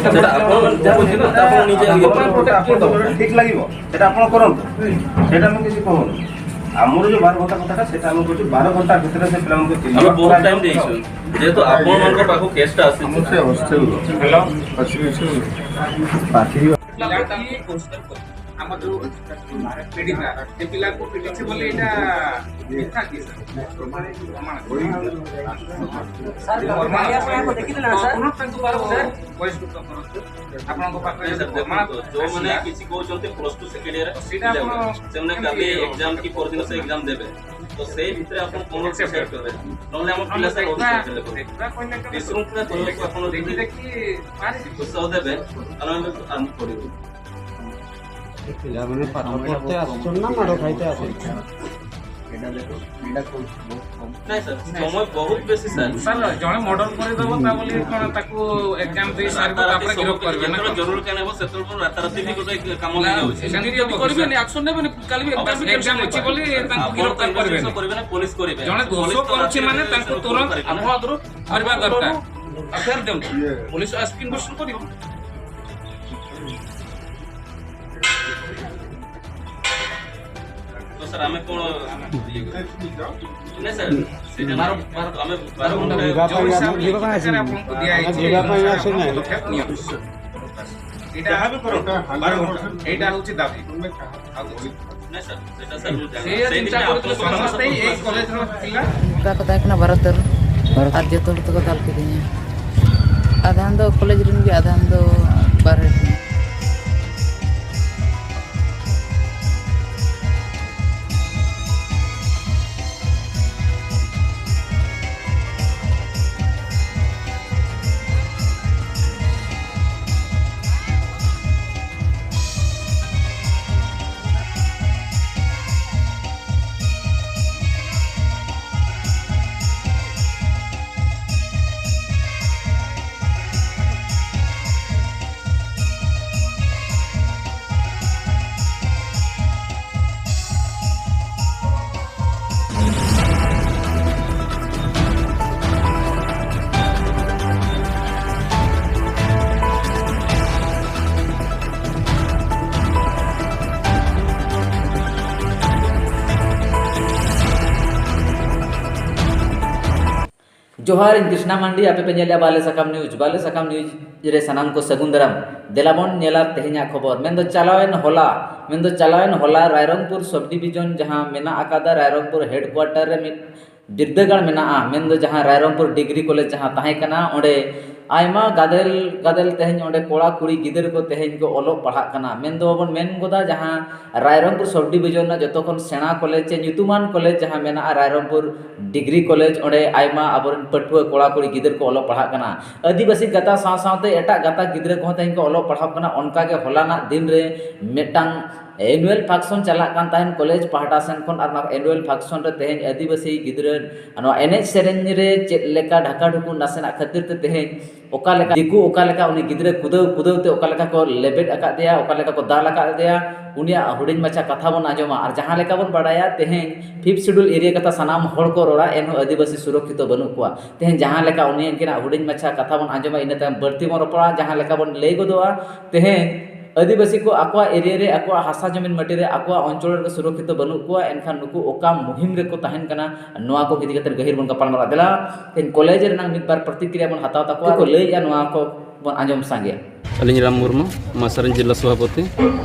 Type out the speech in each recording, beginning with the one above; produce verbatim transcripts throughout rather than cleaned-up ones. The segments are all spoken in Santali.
ସେଟା ଆପଣ ଯାହା ବୁଝିଲେ, ସେଟା ଆପଣ ନିଜେ ଇଏ କରନ୍ତୁ। ଆପଣ, ଆପଣ, ଠିକ୍ ଲାଗିବ, ସେଟା ଆପଣ କରନ୍ତୁ, ସେଇଟା ମୁଁ କିଛି କହୁନି। ଆମର ଯୋଉ ବାର ଘଣ୍ଟା କଥାଟା, ସେଟା ଆମେ କହୁଛୁ, ବାର ଘଣ୍ଟା ଭିତରେ ସେ ପିଲାମାନଙ୍କୁ ଆମେ ବହୁତ ଟାଇମ୍ ଦେଇଛୁ, ଯେହେତୁ ଆପଣମାନଙ୍କ ପାଖକୁ କେସ୍ଟା ଆସିଛି। ହ୍ୟାଲୋ। ଆମର ଯୋଉ ପିଢ଼ିଟା, ଏ ପିଲାକୁ ପିଟିଛି ବୋଲି ଏଇଟା ମିଥ୍ୟା କି ସାର୍? ପ୍ରମାଣ, ପ୍ରମାଣ। ସାର୍, ପ୍ରମାଣ। ଆପଣ ତାଙ୍କୁ ବାର ଘଣ୍ଟା ବହିଷ୍କୃତ କରନ୍ତୁ। ଆପଣଙ୍କ ପାଖରେ ନାଇଁ ସାର୍, ପ୍ରମାଣ ଦେଖନ୍ତୁ, ଯୋଉମାନେ ଆସିଲା, କିଛି କହୁଛନ୍ତି ପ୍ଲସ୍ ଟୁ ସେକେଣ୍ଡ ଇୟର ସେଇଟା ଆପଣ ପିଲାମାନେ, ସେମାନେ କେମିତି କାଲି ଏକ୍ଜାମ୍ କି ପରଦିନ ସେ ଏକ୍ଜାମ୍ ଦେବେ, ତ ସେଇ ଭିତରେ ଆପଣ କଣ ଡିସାଇଡ୍ କରିବେ? ନହେଲେ ଆମ ପିଲା ସାର୍ ଦେଖିବା, ଅଫିସରେ ହେଲେ ଦେଖିବା କହିଲେ କେମିତି? ବିଶୃଙ୍ଖଳା କରିବାକୁ ଆପଣ ଦେଖି ଯଦି ଦେଖି ବାହାରି ଯିବ। ଉତ୍ସାହ ଦେବେ, ତାହେଲେ ଆମେ ଆରମ୍ଭ କରିବୁ। ପିଲାମାନେ ପାଠ ପଢ଼ିତେ ଆସୁଛନ୍ତି ନା ମାଡ଼ ଖାଇତେ ଆସୁଛନ୍ତି? ନାଇଁ ସାର୍, ସମୟ ବହୁତ ବେଶୀ ସାର୍। ସାର୍, ଜଣେ ମର୍ଡର କରିଦେବ, ତା ବୋଲି କଣ ତାକୁ ଏକ୍ଜାମ୍ ଦେଇ ସାରିବ, ତାପରେ ଗିରଫ କରିବେ ନା? ଯେତେବେଳେ ଜରୁରୀ କାରଣ ହେବ, ସେତେବେଳେ ପୁଣି ରାତାରାତି ବି ଗୋଟେ କାମ ହେଇଯାଉଛି। ସେମିତି ଯଦି କରିବେନି, ଆକ୍ସନ୍ ନେବେନି, କାଲି ବି ଏକ୍ଜାମ୍ ଅଛି ବୋଲି ତାଙ୍କୁ ଆପଣ ଗିରଫ କରିବେନି। କରିବେ ନା, ପୋଲିସ କରିବେ। ଜଣେ ଦୋଷ କରୁଛି ମାନେ ତାଙ୍କୁ ତୁରନ୍ତ ଆପଣ ଧରିବା ଦରକାର। ଏଫ୍ ଆଇ ଆର୍ ଦିଅନ୍ତୁ, ପୋଲିସ ଆସି ଇନଭେଷ୍ଟିଗେସନ୍ କରିବ। ତ ସାର୍, ଆମେ କଣ, ନାଇଁ ସାର୍, ସେଇଟା ବାର, ବାର, ଆମେ ବାର ଘଣ୍ଟା ଯିବା ପାଇଁ, ଯୋଉ ଆମେ ହିସାବରେ ଯିବା ପାଇଁ ଆସିଛୁ। ଆପଣଙ୍କୁ ଦିଆହେଇଛି, ଆମେ ଯିବା ପାଇଁ ଆସିଛୁ, ନାଇଁ। ପଦକ୍ଷେପ ନିଅନ୍ତୁ। ଏଇଟା ଯାହା ବି କର, ବାର ଘଣ୍ଟା। ଏଇଟା ହଉଛି ଦାବି। ଆଉ କିଛି ନାଇଁ ସାର୍, ସେଇଟା ସାର୍, ମୁଁ ଜାଣିନି। ସେ ସେଇଥିପାଇଁ ଚିନ୍ତା କରୁଥିଲେ ଆପଣଙ୍କୁ ସମସ୍ତେ ଏଇ କଲେଜର ପିଲା। ᱚᱱᱠᱟ ᱠᱚ ᱛᱟᱦᱮᱸ ᱠᱟᱱᱟ ᱵᱟᱨᱚ ᱛᱮᱨᱚ, ᱟᱨ ᱡᱚᱛᱚ ᱦᱚᱲ ᱛᱮᱠᱚ ᱫᱟᱞ ᱠᱤᱫᱤᱧᱟ᱾ ᱟᱫᱷᱟᱱ ᱫᱚ ᱠᱚᱞᱮᱡᱽ ᱨᱮᱱ ᱜᱮ, ᱟᱫᱷᱟᱱ ᱫᱚ ᱵᱟᱨᱦᱮ ᱨᱮᱱ᱾ ᱡᱚᱦᱟᱨ, ᱤᱧ ᱠᱨᱤᱥᱱᱟ ᱢᱟᱱᱰᱤ, ᱟᱯᱮ ᱯᱮ ᱧᱮᱞᱮᱫᱼᱟ ᱵᱟᱞᱮ ᱥᱟᱠᱟᱢ ᱱᱤᱭᱩᱡᱽ᱾ ᱵᱟᱞᱮ ᱥᱟᱠᱟᱢ ᱱᱤᱭᱩᱡᱽ ᱨᱮ ᱥᱟᱱᱟᱢ ᱠᱚ ᱥᱟᱹᱜᱩᱱ ᱫᱟᱨᱟᱢ᱾ ᱫᱮᱞᱟ ᱵᱚᱱ ᱧᱮᱞᱟ ᱛᱮᱦᱮᱧᱟᱜ ᱠᱷᱚᱵᱚᱨ᱾ ᱢᱮᱱᱫᱚ ᱪᱟᱞᱟᱣᱮᱱ ᱦᱚᱞᱟ, ᱢᱮᱱᱫᱚ ᱪᱟᱞᱟᱣᱮᱱ ᱦᱚᱞᱟ ᱨᱟᱭᱨᱚᱝᱯᱩᱨ ᱥᱚᱵᱽ ᱰᱤᱵᱤᱡᱚᱱ ᱡᱟᱦᱟᱸ ᱢᱮᱱᱟᱜ ᱟᱠᱟᱫᱟ, ᱨᱟᱭᱨᱚᱝᱯᱩᱨ ᱦᱮᱰᱠᱩᱣᱟᱴᱟᱨ ᱨᱮ ᱢᱤᱫ ᱵᱤᱨᱫᱟᱹᱜᱟᱲ ᱢᱮᱱᱟᱜᱼᱟ, ᱢᱮᱱᱫᱚ ᱡᱟᱦᱟᱸ ᱨᱟᱭᱨᱚᱝᱯᱩᱨ ᱰᱤᱜᱽᱨᱤ ᱠᱚᱞᱮᱡᱽ ᱡᱟᱦᱟᱸ ᱛᱟᱦᱮᱸ ᱠᱟᱱᱟ, ᱚᱸᱰᱮ ᱟᱭᱢᱟ ᱜᱟᱫᱮᱞ ᱜᱟᱫᱮᱞ ᱛᱮᱦᱮᱧ ᱚᱸᱰᱮ ᱠᱚᱲᱟ ᱠᱩᱲᱤ ᱜᱤᱫᱽᱨᱟᱹ ᱠᱚ ᱛᱮᱦᱮᱧ ᱠᱚ ᱚᱞᱚᱜ ᱯᱟᱲᱦᱟᱜ ᱠᱟᱱᱟ᱾ ᱢᱮᱱᱫᱚ ᱵᱚᱱ ᱢᱮᱱ ᱜᱚᱫᱟ ᱡᱟᱦᱟᱸ ᱨᱟᱭᱨᱚᱝᱯᱩᱨ ᱥᱚᱵᱽ ᱰᱤᱵᱤᱡᱚᱱ ᱨᱮᱱᱟᱜ ᱡᱚᱛᱚ ᱠᱷᱚᱱ ᱥᱮᱬᱟ ᱠᱚᱞᱮᱡᱽ ᱪᱮ ᱧᱩᱛᱩᱢᱟᱱ ᱠᱚᱞᱮᱡᱽ ᱡᱟᱦᱟᱸ ᱢᱮᱱᱟᱜᱼᱟ ᱨᱟᱭᱨᱚᱝᱯᱩᱨ ᱰᱤᱜᱽᱨᱤ ᱠᱚᱞᱮᱡᱽ, ᱚᱸᱰᱮ ᱟᱭᱢᱟ ᱟᱵᱚᱨᱮᱱ ᱯᱟᱹᱴᱷᱩᱣᱟᱹ ᱠᱚᱲᱟ ᱠᱩᱲᱤ ᱜᱤᱫᱽᱨᱟᱹ ᱠᱚ ᱚᱞᱚᱜ ᱯᱟᱲᱦᱟᱜ ᱠᱟᱱᱟ᱾ ᱟᱹᱫᱤᱵᱟᱹᱥᱤ ᱜᱟᱛᱟᱠ ᱥᱟᱶ ᱥᱟᱶᱛᱮ ᱮᱴᱟᱜ ᱜᱟᱛᱟᱠ ᱜᱤᱫᱽᱨᱟᱹ ᱠᱚᱦᱚᱸ ᱛᱮᱦᱮᱧ ᱠᱚ ᱚᱞᱚᱜ ᱯᱟᱲᱦᱟᱜ ᱠᱟᱱᱟ᱾ ᱚᱱᱠᱟᱜᱮ ᱦᱚᱞᱟᱱᱟᱜ ᱫᱤᱱ ᱨᱮ ᱢᱤᱫᱴᱟᱝ ᱮᱱᱩᱣᱮᱞ ᱯᱷᱟᱝᱥᱚᱱ ᱪᱟᱞᱟᱜ ᱠᱟᱱ ᱛᱟᱦᱮᱸᱱ ᱠᱚᱞᱮᱡᱽ ᱯᱟᱦᱴᱟ ᱥᱮᱱ ᱠᱷᱚᱱ, ᱟᱨ ᱚᱱᱟ ᱮᱱᱩᱣᱮᱞ ᱯᱷᱟᱝᱥᱚᱱ ᱨᱮ ᱛᱮᱦᱮᱧ ᱟᱹᱫᱤᱵᱟᱹᱥᱤ ᱜᱤᱫᱽᱨᱟᱹ ᱱᱚᱣᱟ ᱮᱱᱮᱡ ᱥᱮᱨᱮᱧ ᱨᱮ ᱪᱮᱫ ᱞᱮᱠᱟ ᱰᱷᱟᱠᱟ ᱰᱷᱩᱠᱩ ᱱᱟᱥᱮᱱᱟᱜ ᱠᱷᱟᱹᱛᱤᱨ ᱛᱮ ᱛᱮᱦᱮᱧ ᱚᱠᱟ ᱞᱮᱠᱟ ᱫᱤᱠᱩ, ᱚᱠᱟ ᱞᱮᱠᱟ ᱩᱱᱤ ᱜᱤᱫᱽᱨᱟᱹ ᱠᱩᱫᱟᱹᱣ ᱠᱩᱫᱟᱹᱣ ᱛᱮ ᱚᱠᱟ ᱞᱮᱠᱟ ᱠᱚ ᱞᱮᱵᱮᱫ ᱟᱠᱟᱫ ᱫᱮᱭᱟ, ᱚᱠᱟ ᱞᱮᱠᱟ ᱠᱚ ᱫᱟᱞ ᱟᱠᱟᱫ ᱫᱮᱭᱟ, ᱩᱱᱤᱭᱟᱜ ᱦᱩᱰᱤᱧ ᱢᱟᱪᱷᱟ ᱠᱟᱛᱷᱟ ᱵᱚᱱ ᱟᱸᱡᱚᱢᱟ᱾ ᱟᱨ ᱡᱟᱦᱟᱸ ᱞᱮᱠᱟ ᱵᱚᱱ ᱵᱟᱲᱟᱭᱟ, ᱛᱮᱦᱮᱧ ᱯᱷᱤᱯᱛᱷ ᱥᱤᱰᱩᱞ ᱮᱨᱤᱭᱟ ᱠᱟᱛᱷᱟ ᱥᱟᱱᱟᱢ ᱦᱚᱲ ᱠᱚ ᱨᱚᱲᱟ, ᱮᱱᱦᱚᱸ ᱟᱹᱫᱤᱵᱟᱹᱥᱤ ᱥᱩᱨᱚᱠᱠᱷᱤᱛᱚ ᱵᱟᱹᱱᱩᱜ ᱠᱚᱣᱟ᱾ ᱛᱮᱦᱮᱧ ᱡᱟᱦᱟᱸ ᱞᱮᱠᱟ ᱩᱱᱤ ᱩᱱᱠᱤᱱᱟᱜ ᱦᱩᱰᱤᱧ ᱢᱟᱪᱷᱟ ᱠᱟᱛᱷᱟ ᱵᱚᱱ ᱟᱸᱡᱚᱢᱟ, ᱤᱱᱟᱹ ᱛᱟᱭᱚᱢ ᱵᱟᱹᱲᱛᱤ ᱵᱚᱱ ᱨᱚᱯᱚᱲᱟ᱾ ᱡᱟᱦᱟᱸ ᱞᱮᱠᱟ ᱵᱚᱱ ᱞᱟᱹᱭ ᱜᱚᱫᱚᱜᱼᱟ, ᱛᱮᱦᱮᱧ ᱟᱹᱫᱤᱵᱟᱹᱥᱤ ᱠᱚ ᱟᱠᱚᱣᱟᱜ ᱮᱨᱤᱭᱟ ᱨᱮ, ᱟᱠᱚᱣᱟᱜ ᱦᱟᱥᱟ ᱡᱚᱢᱤᱱ ᱢᱟᱹᱴᱤ ᱨᱮ, ᱟᱠᱚᱣᱟᱜ ᱚᱧᱪᱚᱞ ᱨᱮ ᱥᱩᱨᱚᱠᱠᱷᱤᱛᱚ ᱵᱟᱹᱱᱩᱜ ᱠᱚᱣᱟ, ᱮᱱᱠᱷᱟᱱ ᱱᱩᱠᱩ ᱚᱠᱟ ᱢᱩᱦᱤᱢ ᱨᱮᱠᱚ ᱛᱟᱦᱮᱱ ᱠᱟᱱᱟ, ᱱᱚᱣᱟ ᱠᱚ ᱤᱫᱤ ᱠᱟᱛᱮ ᱜᱟᱹᱦᱤᱨ ᱵᱚᱱ ᱜᱟᱯᱟᱞ ᱢᱟᱨᱟᱜ᱾ ᱫᱮᱞᱟ, ᱛᱮᱦᱮᱧ ᱠᱚᱞᱮᱡᱽ ᱨᱮᱱᱟᱜ ᱢᱤᱫ ᱵᱟᱨ ᱯᱨᱚᱛᱤᱠᱨᱤᱭᱟ ᱵᱚᱱ ᱦᱟᱛᱟᱣ ᱛᱟᱠᱚᱣᱟ, ᱪᱮᱫ ᱠᱚ ᱞᱟᱹᱭᱮᱫᱼᱟ, ᱱᱚᱣᱟ ᱠᱚ ᱵᱚᱱ ᱟᱸᱡᱚᱢ ᱥᱟᱸᱜᱮᱭᱟ᱾ ᱟᱹᱞᱤᱧ ᱨᱟᱢ ᱢᱩᱨᱢᱩ, ᱢᱟᱥᱟᱨᱮᱱ ᱡᱤᱞᱟ ᱥᱚᱵᱷᱟᱯᱚᱛᱤ᱾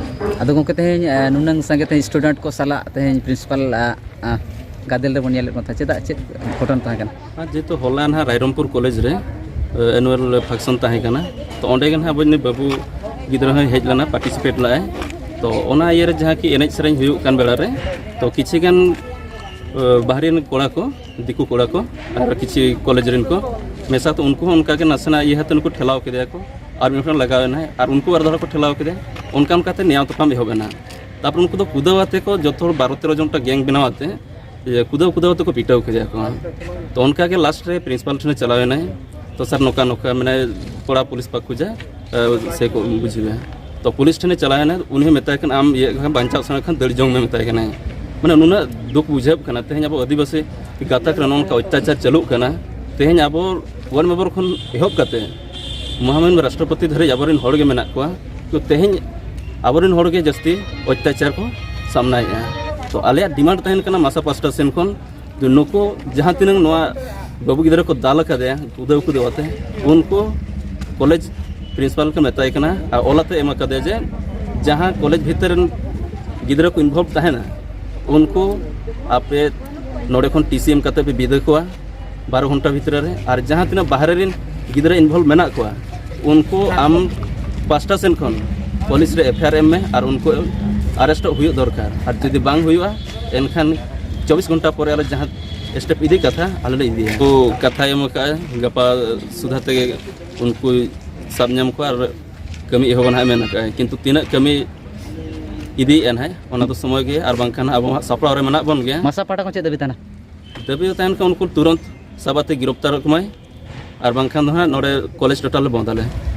ᱟᱫᱚ ᱜᱚᱢᱠᱮ, ᱛᱮᱦᱮᱧ ᱮ, ᱱᱩᱱᱟᱹᱝ ᱥᱟᱸᱜᱮ ᱛᱮᱦᱮᱧ ᱥᱴᱩᱰᱮᱱᱴ ᱠᱚ ᱥᱟᱞᱟᱜ ᱛᱮᱦᱮᱧ ᱯᱨᱤᱱᱥᱤᱯᱟᱞ ᱟ, ᱟ, ᱜᱟᱫᱮᱞ ᱨᱮᱵᱚᱱ ᱧᱮᱞᱮᱫ ᱠᱚ ᱛᱟᱦᱮᱸᱫ, ᱪᱮᱫᱟᱜ, ᱪᱮᱫ ᱜᱷᱚᱴᱚᱱ ᱛᱟᱦᱮᱸ ᱠᱟᱱᱟ? ᱟᱨ ᱡᱮᱦᱮᱛᱩ ᱦᱚᱞᱟ ᱱᱟᱦᱟᱜ ᱨᱟᱭᱨᱚᱝᱯᱩᱨ ᱠᱚᱞᱮᱡᱽ ᱨᱮ ᱮᱱᱩᱣᱟᱞ ᱯᱷᱟᱝᱥᱚᱱ ᱛᱟᱦᱮᱸ ᱠᱟᱱᱟ, ᱛᱚ ᱚᱸᱰᱮ ᱜᱮ ᱱᱟᱦᱟᱜ ᱟᱵᱚ ᱱᱩᱭ ᱵᱟᱹᱵᱩ ᱜᱤᱫᱽᱨᱟᱹ ᱦᱚᱸᱭ ᱦᱮᱡ ᱞᱮᱱᱟ, ᱯᱟᱨᱴᱤᱥᱤᱯᱮᱴ ᱞᱮᱫᱼᱟᱭ᱾ ᱛᱚ ᱚᱱᱟ ᱤᱭᱟᱹ ᱨᱮ ᱡᱟᱦᱟᱸ ᱠᱤ ᱮᱱᱮᱡ ᱥᱮᱨᱮᱧ ᱦᱩᱭᱩᱜ ᱠᱟᱱ ᱵᱮᱲᱟ ᱨᱮ, ᱛᱚ ᱠᱤᱪᱷᱤ ᱜᱟᱱ ᱮ, ᱵᱟᱦᱨᱮ ᱨᱮᱱ ᱠᱚᱲᱟ ᱠᱚ, ᱫᱤᱠᱩ ᱠᱚᱲᱟ ᱠᱚ, ᱟᱨ ᱠᱤᱪᱷᱤ ᱠᱚᱞᱮᱡᱽ ᱨᱮᱱ ᱠᱚ ᱢᱮᱥᱟ, ᱛᱚ ᱩᱱᱠᱩ ᱦᱚᱸ ᱚᱱᱠᱟ ᱜᱮ ᱱᱟᱥᱮᱱᱟᱜ ᱤᱭᱟᱹ ᱦᱟᱛᱮ ᱱᱩᱠᱩ ᱴᱷᱮᱞᱟᱣ ᱠᱮᱫᱮᱭᱟ ᱠᱚ, ᱟᱨ ᱢᱤᱫ ᱦᱚᱲ ᱞᱟᱜᱟᱣ ᱮᱱᱟᱭ, ᱟᱨ ᱩᱱᱠᱩ ᱵᱟᱨ ᱫᱷᱟᱣ ᱠᱚ ᱴᱷᱮᱞᱟᱣ ᱠᱮᱫᱮᱭᱟ᱾ ᱚᱱᱠᱟ ᱚᱱᱠᱟ ᱛᱮ ᱱᱮᱭᱟᱣ ᱛᱟᱯᱟᱢ ᱮᱦᱚᱵ ᱮᱱᱟ᱾ ᱛᱟᱨᱯᱚᱨ ᱩᱱᱠᱩ ᱫᱚ ᱠᱩᱫᱟᱹᱣ ᱟᱛᱮ ᱠᱚ, ᱡᱚᱛᱚ ᱦᱚᱲ ᱵᱟᱨᱚ ᱛᱮᱨᱚ ᱡᱚᱱ ᱴᱟ ᱜᱮᱝ ᱵᱮᱱᱟᱣ ᱟᱛᱮ, ᱤᱭᱟᱹ, ᱠᱩᱫᱟᱹᱣ ᱠᱩᱫᱟᱹᱣ ᱛᱮᱠᱚ ᱯᱤᱴᱟᱹᱣ ᱠᱮᱫᱮᱭᱟ ᱠᱚ᱾ ᱛᱚ ᱚᱱᱠᱟ ᱜᱮ ᱞᱟᱥᱴ ᱨᱮ ᱯᱨᱤᱱᱥᱤᱯᱟᱞ ᱴᱷᱮᱱᱮ ᱪᱟᱞᱟᱣ ᱮᱱᱟᱭ, ᱛᱚ ᱥᱟᱨ ᱱᱚᱝᱠᱟ ᱱᱚᱝᱠᱟ ᱢᱟᱱᱮ ᱠᱚᱲᱟ ᱯᱩᱞᱤᱥ ᱵᱟᱠᱚ ᱠᱷᱚᱡᱟ, ᱮ, ᱥᱮ ᱠᱚ ᱵᱩᱡᱷᱟᱹᱣᱟ᱾ ᱛᱚ ᱯᱩᱞᱤᱥ ᱴᱷᱮᱱᱮ ᱪᱟᱞᱟᱣ ᱮᱱᱟ, ᱩᱱᱤ ᱦᱚᱸ ᱢᱮᱛᱟᱭ ᱠᱟᱱᱟ, "ᱟᱢ ᱤᱭᱟᱹ ᱠᱷᱟᱱ ᱵᱟᱧᱪᱟᱣ ᱥᱟᱱᱟ ᱠᱷᱟᱱ ᱫᱟᱹᱲ ᱡᱚᱝ ᱢᱮ", ᱢᱮᱛᱟᱭ ᱠᱟᱱᱟᱭ᱾ ᱢᱟᱱᱮ ᱱᱩᱱᱟᱹᱜ ᱫᱩᱠ ᱵᱩᱡᱷᱟᱹᱜ ᱠᱟᱱᱟ, ᱛᱮᱦᱮᱧ ᱟᱵᱚ ᱟᱹᱫᱤᱵᱟᱹᱥᱤ ᱜᱟᱛᱟᱠ ᱨᱮ ᱱᱚᱜᱼᱚ ᱱᱚᱝᱠᱟ ᱚᱛᱛᱟᱪᱟᱨ ᱪᱟᱹᱞᱩᱜ ᱠᱟᱱᱟ᱾ ᱛᱮᱦᱮᱧ ᱟᱵᱚ ᱣᱟᱨᱰ ᱢᱮᱢᱵᱟᱨ ᱠᱷᱚᱱ ᱮᱦᱚᱵ ᱠᱟᱛᱮ ᱢᱚᱦᱟᱢᱟᱹᱦᱤᱢ ᱨᱟᱥᱴᱨᱚᱯᱚᱛᱤ ᱫᱷᱟᱹᱨᱤᱡ ᱟᱵᱚᱨᱮᱱ ᱦᱚᱲ ᱜᱮ ᱢᱮᱱᱟᱜ ᱠᱚᱣᱟ᱾ ᱛᱚ ᱛᱮᱦᱮᱧ ᱟᱵᱚᱨᱮᱱ ᱦᱚᱲ ᱜᱮ ᱡᱟᱹᱥᱛᱤ ᱚᱛᱛᱟᱪᱟᱨ ᱠᱚ ᱥᱟᱢᱱᱟᱭᱮᱫᱼᱟ᱾ ᱛᱚ ᱟᱞᱮᱭᱟᱜ ᱰᱤᱢᱟᱱᱰ ᱛᱟᱦᱮᱱ ᱠᱟᱱᱟ ᱢᱟᱥᱟ ᱯᱟᱥᱴᱟ ᱥᱮᱱ ᱠᱷᱚᱱ, ᱡᱮ ᱱᱩᱠᱩ ᱡᱟᱦᱟᱸ ᱛᱤᱱᱟᱹᱜ ᱱᱚᱣᱟ ᱵᱟᱹᱵᱩ ᱜᱤᱫᱽᱨᱟᱹ ᱠᱚ ᱫᱟᱞ ᱟᱠᱟᱫᱮᱭᱟ ᱠᱩᱫᱟᱹᱣ ᱠᱩᱫᱟᱹᱣ ᱟᱛᱮ, ᱩᱱᱠᱩ ᱠᱚᱞᱮᱡᱽ ᱯᱨᱤᱱᱥᱤᱯᱟᱞ ᱠᱚ ᱢᱮᱛᱟᱭ ᱠᱟᱱᱟ ᱟᱨ ᱚᱞ ᱟᱛᱮ ᱮᱢ ᱟᱠᱟᱫᱮᱭᱟ ᱡᱮ ᱡᱟᱦᱟᱸ ᱠᱚᱞᱮᱡᱽ ᱵᱷᱤᱛᱤᱨ ᱨᱮᱱ ᱜᱤᱫᱽᱨᱟᱹ ᱠᱚ ᱤᱱᱵᱷᱚᱞᱵᱷ ᱛᱟᱦᱮᱱᱟ, ᱩᱱᱠᱩ ᱟᱯᱮ ᱱᱚᱰᱮ ᱠᱷᱚᱱ ᱴᱤ ᱥᱤ ᱮᱢ ᱠᱟᱛᱮ ᱯᱮ ᱵᱤᱫᱟᱹᱭ ᱠᱚᱣᱟ ᱵᱟᱨᱚ ᱜᱷᱚᱱᱴᱟ ᱵᱷᱤᱛᱨᱤ ᱨᱮ᱾ ᱟᱨ ᱡᱟᱦᱟᱸ ᱛᱤᱱᱟᱹᱜ ᱵᱟᱦᱨᱮ ᱨᱮᱱ ᱜᱤᱫᱽᱨᱟᱹ ᱤᱱᱵᱷᱚᱞᱵᱷ ᱢᱮᱱᱟᱜ ᱠᱚᱣᱟ, ᱩᱱᱠᱩ ᱟᱢ ᱯᱟᱥᱴᱟ ᱥᱮᱱ ᱠᱷᱚᱱ ᱯᱩᱞᱤᱥ ᱨᱮ ᱮᱯᱷ ᱟᱭ ᱟᱨ ᱮᱢ ᱢᱮ ᱟᱨ ᱩᱱᱠᱩ ᱟᱨᱮᱥᱴᱚᱜ ᱦᱩᱭᱩᱜ ᱫᱚᱨᱠᱟᱨ᱾ ᱟᱨ ᱡᱩᱫᱤ ᱵᱟᱝ ᱦᱩᱭᱩᱜᱼᱟ, ᱮᱱᱠᱷᱟᱱ ᱪᱚᱵᱵᱤᱥ ᱜᱷᱚᱱᱴᱟ ᱯᱚᱨᱮ ᱟᱞᱮ ᱡᱟᱦᱟᱸ ᱥᱴᱮᱯ ᱤᱫᱤ ᱠᱟᱛᱷᱟ ᱟᱞᱮ ᱞᱮ ᱤᱫᱤᱭᱟ᱾ ᱠᱚ ᱠᱟᱛᱷᱟᱭ ᱮᱢ ᱟᱠᱟᱫᱼᱟ, ᱜᱟᱯᱟ ᱥᱩᱫᱷᱟ ᱛᱮᱜᱮ ᱩᱱᱠᱩᱭ ᱥᱟᱵ ᱧᱟᱢ ᱠᱚᱣᱟ ᱟᱨ ᱠᱟᱹᱢᱤ ᱮᱦᱚᱵᱟ ᱱᱟᱦᱟᱜ ᱢᱮᱱ ᱟᱠᱟᱫᱼᱟᱭ, ᱠᱤᱱᱛᱩ ᱛᱤᱱᱟᱹᱜ ᱠᱟᱹᱢᱤ ᱤᱫᱤᱭᱮᱫᱼᱟ ᱱᱟᱦᱟᱜ ᱚᱱᱟ ᱫᱚ ᱥᱚᱢᱚᱭ ᱜᱮ, ᱟᱨ ᱵᱟᱝᱠᱷᱟᱱ ᱟᱵᱚ ᱦᱟᱸᱜ ᱥᱟᱯᱲᱟᱣ ᱨᱮ ᱢᱮᱱᱟᱜ ᱵᱚᱱ ᱜᱮᱭᱟ᱾ ᱢᱟᱥᱟ ᱯᱟᱦᱴᱟ ᱠᱷᱚᱱ ᱪᱮᱫ ᱫᱟᱹᱵᱤ ᱛᱟᱦᱮᱱᱟ? ᱫᱟᱹᱵᱤ ᱫᱚ ᱛᱟᱦᱮᱱ ᱠᱷᱟᱱ ᱩᱱᱠᱩ ᱛᱩᱨᱟᱹᱱᱛ ᱥᱟᱵ ᱟᱛᱮ ᱜᱤᱨᱚᱯᱛᱟᱨᱚᱜ ᱢᱟᱭ, ᱟᱨ ᱵᱟᱝᱠᱷᱟᱱ ᱫᱚ ᱦᱟᱸᱜ ᱱᱚᱰᱮ ᱠᱚᱞᱮᱡᱽ ᱴᱳᱴᱟᱞ ᱞᱮ ᱵᱚᱱᱫ ᱟᱞᱮ᱾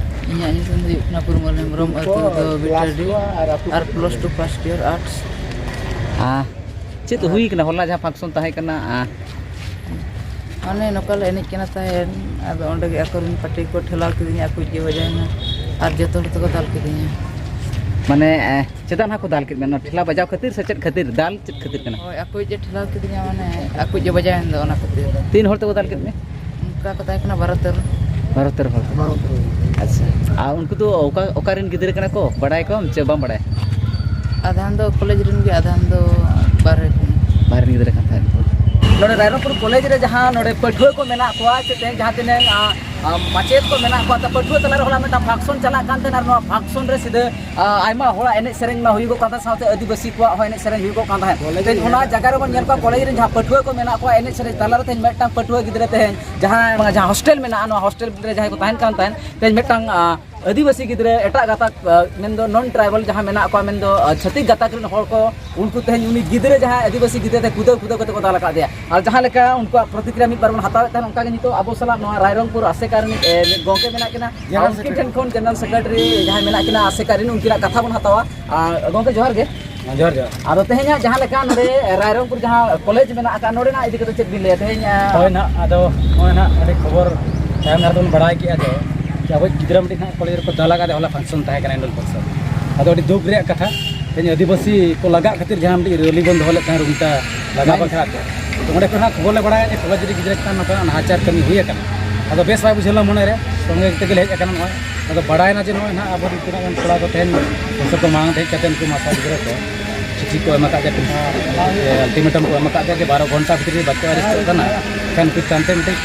ᱤᱧᱟᱹᱜ ᱧᱩᱛᱩᱢ ᱫᱚ ᱦᱩᱭᱩᱜ ᱠᱟᱱᱟ ᱯᱩᱨᱢᱚᱞ ᱦᱮᱢᱵᱨᱚᱢ, ᱟᱹᱛᱩ ᱫᱚ ᱵᱤᱴᱟᱰᱤ, ᱟᱨ plus two first year arts. ᱟᱨ ᱪᱮᱫ ᱦᱩᱭ ᱠᱟᱱᱟ ᱦᱚᱞᱟ ᱡᱟᱦᱟᱸ ᱯᱷᱟᱝᱥᱚᱱ ᱛᱟᱦᱮᱸ ᱠᱟᱱᱟ? ᱟᱨ ᱚᱱᱮ ᱱᱚᱝᱠᱟ ᱞᱮ ᱮᱱᱮᱡ ᱠᱟᱱᱟ ᱛᱟᱦᱮᱸᱫ, ᱟᱫᱚ ᱚᱸᱰᱮ ᱜᱮ ᱟᱠᱚᱨᱮᱱ ᱯᱟᱹᱴᱤ ᱠᱚ ᱴᱷᱮᱞᱟᱣ ᱠᱤᱫᱤᱧᱟ, ᱟᱠᱚᱭᱤᱡ ᱜᱮ ᱵᱟᱡᱟᱣᱮᱱᱟ ᱟᱨ ᱡᱚᱛᱚ ᱦᱚᱲ ᱛᱮᱠᱚ ᱫᱟᱞ ᱠᱤᱫᱤᱧᱟ᱾ ᱢᱟᱱᱮ, ᱮ, ᱪᱮᱫᱟᱜ ᱱᱟᱦᱟᱜ ᱠᱚ ᱫᱟᱞ ᱠᱮᱫ ᱢᱮᱭᱟ? ᱱᱚᱣᱟ ᱴᱷᱮᱞᱟ ᱵᱟᱡᱟᱣ ᱠᱷᱟᱹᱛᱤᱨ ᱥᱮ ᱪᱮᱫ ᱠᱷᱟᱹᱛᱤᱨ? ᱫᱟᱞ ᱪᱮᱫ ᱠᱷᱟᱹᱛᱤᱨ ᱠᱟᱱᱟ? ᱦᱳᱭ, ᱟᱠᱚᱭᱤᱡ ᱮ ᱴᱷᱮᱞᱟᱣ ᱠᱤᱫᱤᱧᱟ, ᱢᱟᱱᱮ ᱟᱠᱚᱭᱤᱡ ᱮ ᱵᱟᱡᱟᱣᱮᱱ ᱫᱚ, ᱚᱱᱟ ᱠᱷᱟᱹᱛᱤᱨ᱾ ᱛᱤᱱ ᱦᱚᱲ ᱛᱮᱠᱚ ᱫᱟᱞ ᱠᱮᱫ ᱢᱮᱭᱟ? ᱚᱱᱠᱟ ᱠᱚ ᱛᱟᱦᱮᱸ ᱠᱟᱱᱟ ᱵᱟᱨᱚ ᱛᱮᱨᱚ᱾ ᱵᱟᱨᱚ ᱛᱮᱨᱚ ᱦᱚᱲ᱾ ᱟᱪᱪᱷᱟ᱾ ᱟᱨ ᱩᱱᱠᱩ ᱫᱚ ᱚᱠᱟ, ᱚᱠᱟ ᱨᱮᱱ ᱜᱤᱫᱽᱨᱟᱹ ᱠᱟᱱᱟ ᱠᱚ, ᱵᱟᱲᱟᱭ ᱠᱚᱣᱟᱢ ᱪᱮ ᱵᱟᱢ ᱵᱟᱲᱟᱭᱟ? ᱟᱫᱷᱟᱱ ᱫᱚ ᱠᱚᱞᱮᱡᱽ ᱨᱮᱱ ᱜᱮ, ᱟᱫᱷᱟᱱ ᱫᱚ ᱵᱟᱦᱨᱮ ᱨᱮᱱ᱾ ᱵᱟᱦᱨᱮ ᱨᱮᱱ ᱜᱤᱫᱽᱨᱟᱹ ᱠᱟᱱ ᱛᱟᱦᱮᱸᱫ ᱠᱚ᱾ ᱱᱚᱰᱮ ᱨᱟᱭᱨᱚᱝᱯᱩᱨ ᱠᱚᱞᱮᱡᱽ ᱨᱮ ᱡᱟᱦᱟᱸ ᱱᱚᱰᱮ ᱯᱟᱹᱴᱷᱩᱣᱟᱹ ᱠᱚ ᱢᱮᱱᱟᱜ ᱠᱚᱣᱟ, ᱪᱮ ᱛᱮᱦᱮᱧ ᱡᱟᱦᱟᱸ ᱛᱤᱱᱟᱹᱜ, ᱟ, ᱟ, ᱢᱟᱪᱮᱫ ᱠᱚ ᱢᱮᱱᱟᱜ ᱠᱚᱣᱟ, ᱛᱚ ᱯᱟᱹᱴᱷᱩᱣᱟᱹ ᱛᱟᱞᱟᱨᱮ ᱦᱚᱞᱟ ᱢᱤᱫᱴᱟᱝ ᱯᱷᱟᱝᱥᱚᱱ ᱪᱟᱞᱟᱜ ᱠᱟᱱ ᱛᱟᱦᱮᱸᱱᱟ, ᱟᱨ ᱱᱚᱣᱟ ᱯᱷᱟᱝᱥᱚᱱ ᱨᱮ ᱥᱤᱫᱷᱟᱹ ᱟ, ᱟᱭᱢᱟ ᱦᱚᱲᱟᱜ ᱮᱱᱮᱡ ᱥᱮᱨᱮᱧ ᱢᱟ ᱦᱩᱭᱩᱜᱚᱜ ᱠᱟᱱ ᱛᱟᱦᱮᱸ, ᱥᱟᱶᱛᱮ ᱟᱹᱫᱤᱵᱟᱹᱥᱤ ᱠᱚᱣᱟᱜ ᱦᱚᱸ ᱮᱱᱮᱡ ᱥᱮᱨᱮᱧ ᱦᱩᱭᱩᱜᱚᱜ ᱠᱟᱱ ᱛᱟᱦᱮᱸᱫ᱾ ᱛᱮᱦᱮᱧ ᱚᱱᱟ ᱡᱟᱭᱜᱟ ᱨᱮᱵᱚᱱ ᱧᱮᱞ ᱠᱚᱣᱟ, ᱠᱚᱞᱮᱡᱽ ᱨᱮ ᱡᱟᱦᱟᱸ ᱯᱟᱹᱴᱷᱩᱣᱟᱹ ᱠᱚ ᱢᱮᱱᱟᱜ ᱠᱚᱣᱟ, ᱮᱱᱮᱡ ᱥᱮᱨᱮᱧ ᱛᱟᱞᱟᱨᱮ ᱛᱮᱦᱮᱧ ᱢᱤᱫᱴᱟᱝ ᱯᱟᱹᱴᱷᱩᱣᱟᱹ ᱜᱤᱫᱽᱨᱟᱹ ᱛᱮᱦᱮᱧ ᱡᱟᱦᱟᱸ, ᱡᱟᱦᱟᱸ ᱦᱳᱥᱴᱮᱞ ᱢᱮᱱᱟᱜᱼᱟ, ᱱᱚᱣᱟ ᱦᱳᱥᱴᱮᱞ ᱨᱮ ᱡᱟᱦᱟᱸᱭ ᱠᱚ ᱛᱟᱦᱮᱱ ᱠᱟᱱ ᱛᱟᱦᱮᱸᱫ, ᱛᱮᱦᱮᱧ ᱢᱤᱫᱴᱟᱝ, ᱟ, ᱟᱹᱫᱤᱵᱟᱹᱥᱤ ᱜᱤᱫᱽᱨᱟᱹ ᱮᱴᱟᱜ ᱜᱟᱛᱟᱠ, ᱟ, ᱢᱮᱱᱫᱚ ᱱᱚᱱ ᱴᱨᱟᱭᱵᱟᱞ ᱡᱟᱦᱟᱸ ᱢᱮᱱᱟᱜ ᱠᱚᱣᱟ, ᱢᱮᱱᱫᱚ, ᱟ, ᱪᱷᱟᱹᱛᱤᱠ ᱜᱟᱛᱟᱠ ᱨᱮᱱ ᱦᱚᱲ ᱠᱚ, ᱩᱱᱠᱩ ᱛᱮᱦᱮᱧ ᱩᱱᱤ ᱜᱤᱫᱽᱨᱟᱹ ᱡᱟᱦᱟᱸᱭ ᱟᱹᱫᱤᱵᱟᱹᱥᱤ ᱜᱤᱫᱽᱨᱟᱹ ᱛᱮ ᱠᱩᱫᱟᱹᱣ ᱠᱩᱫᱟᱹᱣ ᱠᱟᱛᱮ ᱠᱚ ᱫᱟᱞ ᱟᱠᱟᱫᱮᱭᱟ᱾ ᱟᱨ ᱡᱟᱦᱟᱸ ᱞᱮᱠᱟ ᱩᱱᱠᱩᱣᱟᱜ ᱯᱨᱚᱛᱤᱠᱨᱤᱭᱟ ᱢᱤᱫ ᱵᱟᱨ ᱵᱚᱱ ᱦᱟᱛᱟᱣᱮᱫ ᱛᱟᱦᱮᱸᱫ, ᱚᱱᱠᱟ ᱜᱮ ᱱᱤᱛᱚᱜ ᱟᱵᱚ ᱥᱟᱞᱟᱜ ᱱᱚᱣᱟ ᱨᱟᱭᱨᱚᱝᱯᱩᱨ ᱟᱥᱮᱠᱟ ᱨᱤᱱᱤᱡ, ᱮ, ᱢᱤᱫ ᱜᱚᱢᱠᱮ ᱢᱮᱱᱟᱜ ᱠᱤᱱᱟ᱾ ᱟᱨ ᱩᱱᱠᱤᱱ ᱴᱷᱮᱱ ᱠᱷᱚᱱ ᱡᱮᱱᱟᱨᱮᱞ ᱥᱮᱠᱨᱮᱴᱟᱨᱤ ᱡᱟᱦᱟᱸᱭ ᱢᱮᱱᱟᱜ ᱠᱤᱱᱟ ᱟᱥᱮᱠᱟ ᱨᱤᱱ, ᱩᱱᱠᱤᱱᱟᱜ ᱠᱟᱛᱷᱟ ᱵᱚᱱ ᱦᱟᱛᱟᱣᱟ᱾ ᱟᱨ ᱜᱚᱢᱠᱮ, ᱡᱚᱦᱟᱨ ᱜᱮ᱾ ᱦᱮᱸ, ᱡᱚᱦᱟᱨ, ᱡᱚᱦᱟᱨ᱾ ᱟᱫᱚ ᱛᱮᱦᱮᱧᱟᱜ ᱡᱟᱦᱟᱸ ᱞᱮᱠᱟ ᱱᱚᱰᱮ ᱨᱟᱭᱨᱚᱝᱯᱩᱨ ᱡᱟᱦᱟᱸ ᱠᱚᱞᱮᱡᱽ ᱢᱮᱱᱟᱜ ᱟᱠᱟᱫ, ᱱᱚᱰᱮᱱᱟᱜ ᱤᱫᱤ ᱠᱟᱛᱮ ᱪᱮᱫ ᱵᱤᱱ ᱞᱟᱹᱭᱟ ᱛᱮᱦᱮᱧ, ᱟ? ᱦᱳᱭ ᱱᱟᱦᱟᱜ, ᱟᱫᱚ ᱱᱚᱜᱼᱚᱭ ᱱᱟᱦᱟᱜ ᱟᱹᱰᱤ ᱠᱷᱚᱵᱚᱨ ᱛᱟᱭᱚᱢ ᱫᱟᱨᱟᱢ ᱛᱮᱵᱚᱱ ᱵᱟᱲᱟᱭ ᱠᱮᱜᱼᱟ ᱡᱮ, ᱡᱮ ᱟᱵᱚ ᱜᱤᱫᱽᱨᱟᱹ ᱢᱤᱫᱴᱤᱡ ᱱᱟᱦᱟᱜ ᱠᱚᱞᱮᱡᱽ ᱨᱮᱠᱚ ᱫᱟᱞ ᱟᱠᱟᱫᱮᱭᱟ, ᱦᱚᱞᱟ ᱯᱷᱟᱝᱥᱚᱱ ᱛᱟᱦᱮᱸ ᱠᱟᱱᱟ, ᱮᱱᱩᱣᱟᱞ ᱯᱷᱟᱝᱥᱚᱱ᱾ ᱟᱫᱚ ᱟᱹᱰᱤ ᱫᱩᱠ ᱨᱮᱭᱟᱜ ᱠᱟᱛᱷᱟ, ᱛᱮᱦᱮᱧ ᱟᱹᱫᱤᱵᱟᱹᱥᱤ ᱠᱚ ᱞᱟᱜᱟᱜ ᱠᱷᱟᱹᱛᱤᱨ ᱡᱟᱦᱟᱸ ᱢᱤᱫᱴᱤᱡ ᱨᱮᱞᱤ ᱵᱚᱱ ᱫᱚᱦᱚ ᱞᱮᱫ ᱛᱟᱦᱮᱸ, ᱨᱩᱢᱴᱟ ᱞᱟᱜᱟ ᱵᱟᱠᱷᱨᱟ ᱛᱮ, ᱚᱸᱰᱮ ᱠᱷᱚᱱ ᱦᱟᱸᱜ ᱠᱷᱚᱵᱚᱨ ᱞᱮ ᱵᱟᱲᱟᱭᱟ ᱡᱮ ᱠᱚᱞᱮᱡᱽ ᱨᱮ ᱜᱤᱫᱽᱨᱟᱹ ᱪᱮᱛᱟᱱ ᱱᱚᱝᱠᱟ ᱱᱟᱦᱟᱪᱟᱨ ᱠᱟᱹᱢᱤ ᱦᱩᱭ ᱟᱠᱟᱱᱟ᱾ ᱟᱫᱚ ᱵᱮᱥ ᱵᱟᱭ ᱵᱩᱡᱷᱟᱹᱣ ᱞᱮᱱᱟ ᱢᱚᱱᱮ ᱨᱮ, ᱥᱚᱸᱜᱮ ᱛᱮᱜᱮ ᱞᱮ ᱦᱮᱡ ᱟᱠᱟᱱᱟ᱾ ᱱᱚᱜᱼᱚᱭ ᱟᱫᱚ ᱵᱟᱲᱟᱭᱮᱱᱟ ᱡᱮ ᱱᱚᱜᱼᱚᱭ ᱱᱟᱦᱟᱜ ᱟᱵᱚᱨᱮᱱ ᱛᱤᱱᱟᱹᱜ ᱜᱟᱱ ᱠᱚᱲᱟ ᱠᱚ ᱛᱮᱦᱮᱧ ᱵᱚᱪᱷᱚᱨ ᱠᱚ ᱢᱟᱲᱟᱝ ᱛᱮ ᱦᱮᱡ ᱠᱟᱛᱮ ᱩᱱᱠᱩ ᱢᱟᱥᱟ ᱜᱤᱫᱽᱨᱟᱹ ᱠᱚ ᱪᱤᱴᱷᱤ ᱠᱚ ᱮᱢ ᱟᱠᱟᱫ ᱡᱮ ᱟᱞᱴᱤᱢᱮᱴᱟᱢ ᱠᱚ ᱮᱢ ᱟᱠᱟᱫ ᱡᱮ ᱵᱟᱨᱚ ᱜᱷᱚᱱᱴᱟ ᱵᱷᱤᱛᱨᱤ ᱨᱮ ᱵᱟᱠᱚ ᱟᱨᱮᱥᱴᱚᱜ ᱠᱟᱱᱟ, ᱠᱷᱟᱱ ᱩᱱᱠᱩ ᱪᱮᱛᱟᱱ ᱛᱮ ᱢᱤᱫᱴᱤᱡ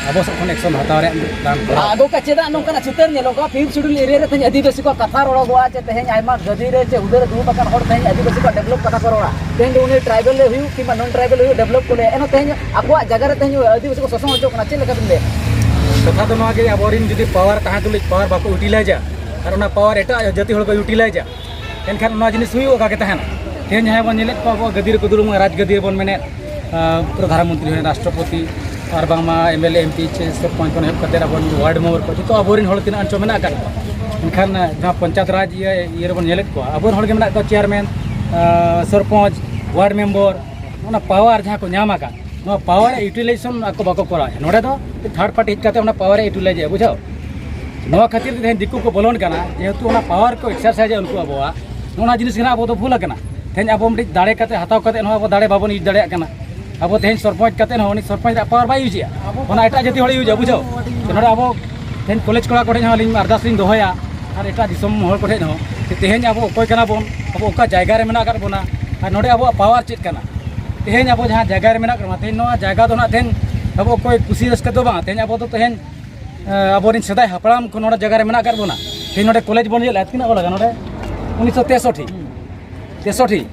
ᱟᱵᱚ ᱥᱮᱫ ᱠᱷᱚᱱ ᱮᱠᱥᱚᱱ ᱦᱟᱛᱟᱣ ᱨᱮᱭᱟᱜ ᱢᱤᱫ ᱯᱞᱟᱱ ᱠᱚᱨᱟᱣ᱾ ᱟᱫᱚ ᱠᱟ ᱪᱮᱫᱟᱜ ᱱᱚᱝᱠᱟᱱᱟᱜ ᱪᱤᱛᱟᱹᱨ ᱧᱮᱞᱚᱜᱼᱟ? ᱯᱷᱤᱯᱛᱷ ᱥᱤᱰᱩᱞ ᱮᱨᱤᱭᱟ ᱨᱮ ᱛᱮᱦᱮᱧ ᱟᱹᱫᱤᱵᱟᱹᱥᱤ ᱠᱚᱣᱟᱜ ᱠᱟᱛᱷᱟ ᱨᱚᱲᱚᱜᱚᱜᱼᱟ ᱡᱮ ᱛᱮᱦᱮᱧ ᱟᱭᱢᱟ ᱜᱟᱹᱫᱤ ᱨᱮ ᱪᱮ ᱦᱩᱫᱟᱹ ᱨᱮ ᱫᱩᱲᱩᱵ ᱟᱠᱟᱱ ᱦᱚᱲ ᱛᱮᱦᱮᱧ ᱟᱹᱫᱤᱵᱟᱹᱥᱤ ᱠᱚᱣᱟᱜ ᱰᱮᱵᱷᱞᱚᱯ ᱠᱟᱛᱷᱟ ᱠᱚ ᱨᱚᱲᱟ᱾ ᱛᱮᱦᱮᱧ ᱫᱚ ᱩᱱᱤ ᱴᱨᱟᱭᱵᱮᱞ ᱨᱮ ᱦᱩᱭᱩᱜ ᱠᱤᱝᱵᱟ ᱱᱚᱱ ᱴᱨᱟᱭᱵᱮᱞ ᱦᱩᱭᱩᱜ, ᱰᱮᱵᱷᱞᱚᱯ ᱠᱚ ᱞᱟᱹᱭᱟ, ᱮᱱᱦᱚᱸ ᱛᱮᱦᱮᱧ ᱟᱠᱚᱣᱟᱜ ᱡᱟᱭᱜᱟ ᱨᱮ ᱛᱮᱦᱮᱧ ᱟᱹᱫᱤᱵᱟᱹᱥᱤ ᱠᱚ ᱥᱳᱥᱚᱱ ᱦᱚᱪᱚᱜ ᱠᱟᱱᱟ᱾ ᱪᱮᱫ ᱞᱮᱠᱟ ᱵᱤᱱ ᱞᱟᱹᱭᱟ? ᱠᱟᱛᱷᱟ ᱫᱚ ᱱᱚᱣᱟ ᱜᱮ, ᱟᱵᱚᱨᱮᱱ ᱡᱩᱫᱤ ᱯᱟᱣᱟᱨ ᱛᱟᱦᱮᱸ ᱛᱩᱞᱩᱡ ᱯᱟᱣᱟᱨ ᱵᱟᱠᱚ ᱤᱭᱩᱴᱤᱞᱟᱭᱤᱡᱟ ᱟᱨ ᱚᱱᱟ ᱯᱟᱣᱟᱨ ᱮᱴᱟᱜ ᱡᱟᱹᱛᱤ ᱦᱚᱲ ᱠᱚ ᱤᱭᱩᱴᱤᱞᱟᱭᱤᱡᱟ, ᱮᱱᱠᱷᱟᱱ ᱱᱚᱣᱟ ᱡᱤᱱᱤᱥ ᱦᱩᱭᱩᱜ ᱚᱠᱟ ᱜᱮ ᱛᱟᱦᱮᱱᱟ? ᱛᱮᱦᱮᱧ ᱡᱟᱦᱟᱸᱭ ᱵᱚᱱ ᱧᱮᱞᱮᱫ ᱠᱚᱣᱟ ᱟᱵᱚ ᱜᱟᱹᱫᱤ ᱨᱮᱠᱚ ᱫᱩᱲᱩᱵ, ᱨᱟᱡᱽ ᱜᱟᱹᱫᱤ ᱨᱮᱵᱚᱱ ᱢᱮᱱᱮᱫ, ᱟᱸ, ᱯᱨᱚᱫᱷᱟᱱ ᱢᱚᱱᱛᱨᱤ ᱦᱩᱭᱮᱱ, ᱨᱟᱥᱴᱨᱚᱯᱚᱛᱤ, ᱟᱨ ᱵᱟᱝᱢᱟ M L A, M P, ᱪᱮ ᱥᱚᱨᱯᱚᱧᱪ ᱠᱷᱚᱱ ᱮᱦᱚᱵ ᱠᱟᱛᱮ ᱟᱵᱚ ᱣᱟᱨᱰ ᱢᱮᱢᱵᱟᱨ ᱠᱚ ᱡᱚᱛᱚ ᱟᱵᱚᱨᱮᱱ ᱦᱚᱲ ᱛᱤᱱᱟᱹᱜ ᱟᱱ ᱪᱚ ᱢᱮᱱᱟᱜ ᱟᱠᱟᱫ ᱠᱚᱣᱟ᱾ ᱮᱱᱠᱷᱟᱱ ᱡᱟᱦᱟᱸ ᱯᱚᱧᱪᱟᱭᱮᱛ ᱨᱟᱡᱽ ᱤᱭᱟᱹ, ᱤᱭᱟᱹ ᱨᱮᱵᱚᱱ ᱧᱮᱞᱮᱫ ᱠᱚᱣᱟ, ᱟᱵᱚᱨᱮᱱ ᱦᱚᱲ ᱜᱮ ᱢᱮᱱᱟᱜ ᱠᱚᱣᱟ, ᱪᱮᱭᱟᱨᱢᱮᱱ, ᱟᱸ, ᱥᱚᱨᱯᱚᱧᱪ, ᱣᱟᱨᱰ ᱢᱮᱢᱵᱟᱨ, ᱚᱱᱟ ᱯᱟᱣᱟᱨ ᱡᱟᱦᱟᱸ ᱠᱚ ᱧᱟᱢ ᱟᱠᱟᱫ, ᱱᱚᱣᱟ ᱯᱟᱣᱟᱨ ᱤᱭᱩᱴᱤᱞᱟᱭᱡᱮᱥᱚᱱ ᱟᱠᱚ ᱵᱟᱠᱚ ᱠᱚᱨᱟᱣᱮᱫᱼᱟ᱾ ᱱᱚᱰᱮ ᱫᱚ ᱛᱷᱟᱨᱰ ᱯᱟᱨᱴᱤ ᱦᱮᱡ ᱠᱟᱛᱮ ᱚᱱᱟ ᱯᱟᱣᱟᱨ ᱮ ᱤᱭᱩᱴᱤᱞᱟᱭᱤᱡᱮᱫᱼᱟ, ᱵᱩᱡᱷᱟᱹᱣ? ᱱᱚᱣᱟ ᱠᱷᱟᱹᱛᱤᱨ ᱛᱮ ᱛᱮᱦᱮᱧ ᱫᱤᱠᱩ ᱠᱚ ᱵᱚᱞᱚᱱ ᱠᱟᱱᱟ, ᱡᱮᱦᱮᱛᱩ ᱚᱱᱟ ᱯᱟᱣᱟᱨ ᱠᱚ ᱮᱠᱥᱟᱨᱥᱟᱭᱤᱡᱮᱫᱼᱟ ᱩᱱᱠᱩ ᱟᱵᱚᱣᱟᱜ, ᱱᱚᱜᱼᱚ ᱱᱚᱣᱟ ᱡᱤᱱᱤᱥ ᱜᱮ ᱱᱟᱜ ᱟᱵᱚ ᱫᱚ ᱵᱷᱩᱞ ᱟᱠᱟᱱᱟ᱾ ᱛᱮᱦᱮᱧ ᱟᱵᱚ ᱢᱤᱫᱴᱤᱡ ᱫᱟᱲᱮ ᱠᱟᱛᱮ, ᱦᱟᱛᱟᱣ ᱠᱟᱛᱮ ᱦᱚᱸ ᱟᱵᱚ ᱫᱟᱲᱮ ᱵᱟᱵᱚᱱ ᱤᱭᱩᱡᱽ ᱫᱟᱲᱮᱭᱟᱜ ᱠᱟᱱᱟ᱾ ᱟᱵᱚ ᱛᱮᱦᱮᱧ ᱥᱚᱨᱯᱚᱧᱪ ᱠᱟᱛᱮ ᱦᱚᱸ ᱩᱱᱤ ᱥᱚᱨᱯᱚᱧᱪ ᱨᱮᱭᱟᱜ ᱯᱟᱣᱟᱨ ᱵᱟᱭ ᱤᱭᱩᱡᱽ ᱮᱫᱼᱟ, ᱚᱱᱟ ᱮᱴᱟᱜ ᱡᱟᱹᱛᱤ ᱦᱚᱲᱮ ᱤᱭᱩᱡᱽ ᱮᱫᱼᱟ, ᱵᱩᱡᱷᱟᱹᱣ? ᱛᱚ ᱱᱚᱰᱮ ᱟᱵᱚ ᱛᱮᱦᱮᱧ ᱠᱚᱞᱮᱡᱽ ᱠᱚᱲᱟ ᱠᱚᱴᱷᱮᱱ ᱦᱚᱸ ᱟᱹᱞᱤᱧ ᱟᱨᱫᱟᱥ ᱞᱤᱧ ᱫᱚᱦᱚᱭᱟ, ᱟᱨ ᱮᱴᱟᱜ ᱫᱤᱥᱚᱢ ᱦᱚᱲ ᱠᱚᱴᱷᱮᱱ ᱦᱚᱸ, ᱡᱮ ᱛᱮᱦᱮᱧ ᱟᱵᱚ ᱚᱠᱚᱭ ᱠᱟᱱᱟ ᱵᱚᱱ, ᱟᱵᱚ ᱚᱠᱟ ᱡᱟᱭᱜᱟ ᱨᱮ ᱢᱮᱱᱟᱜ ᱟᱠᱟᱫ ᱵᱚᱱᱟ, ᱟᱨ ᱱᱚᱰᱮ ᱟᱵᱚᱣᱟᱜ ᱯᱟᱣᱟᱨ ᱪᱮᱫ ᱠᱟᱱᱟ᱾ ᱛᱮᱦᱮᱧ ᱟᱵᱚ ᱡᱟᱦᱟᱸ ᱡᱟᱭᱜᱟ ᱨᱮ ᱢᱮᱱᱟᱜ ᱟᱠᱟᱫ ᱵᱚᱱᱟ, ᱛᱮᱦᱮᱧ ᱱᱚᱣᱟ ᱡᱟᱭᱜᱟ ᱫᱚ ᱱᱟᱜ ᱛᱮᱦᱮᱧ ᱟᱵᱚ ᱚᱠᱚᱭ ᱠᱩᱥᱤ ᱨᱟᱹᱥᱠᱟᱹ ᱫᱚ ᱵᱟᱝ, ᱛᱮᱦᱮᱧ ᱟᱵᱚ ᱫᱚ ᱛᱮᱦᱮᱧ, ᱮ, ᱟᱵᱚᱨᱮᱱ ᱥᱮᱫᱟᱭ ᱦᱟᱯᱲᱟᱢ ᱠᱚ ᱱᱚᱰᱮ ᱡᱟᱭᱜᱟ ᱨᱮ ᱢᱮᱱᱟᱜ ᱟᱠᱟᱫ ᱵᱚᱱᱟ᱾ ᱛᱮᱦᱮᱧ ᱱᱚᱰᱮ ᱠᱚᱞᱮᱡᱽ ᱵᱚᱱ ᱧᱮᱞᱮᱫᱼᱟ, ᱛᱤᱱᱟᱹᱜ ᱦᱚᱲ ᱞᱟᱜᱟᱜᱼᱟ ᱱᱚᱰᱮ? ᱩᱱᱤᱥᱥᱚ ᱛᱮᱥᱚᱴᱴᱤ, ᱛᱮᱥᱚᱴᱴᱤ᱾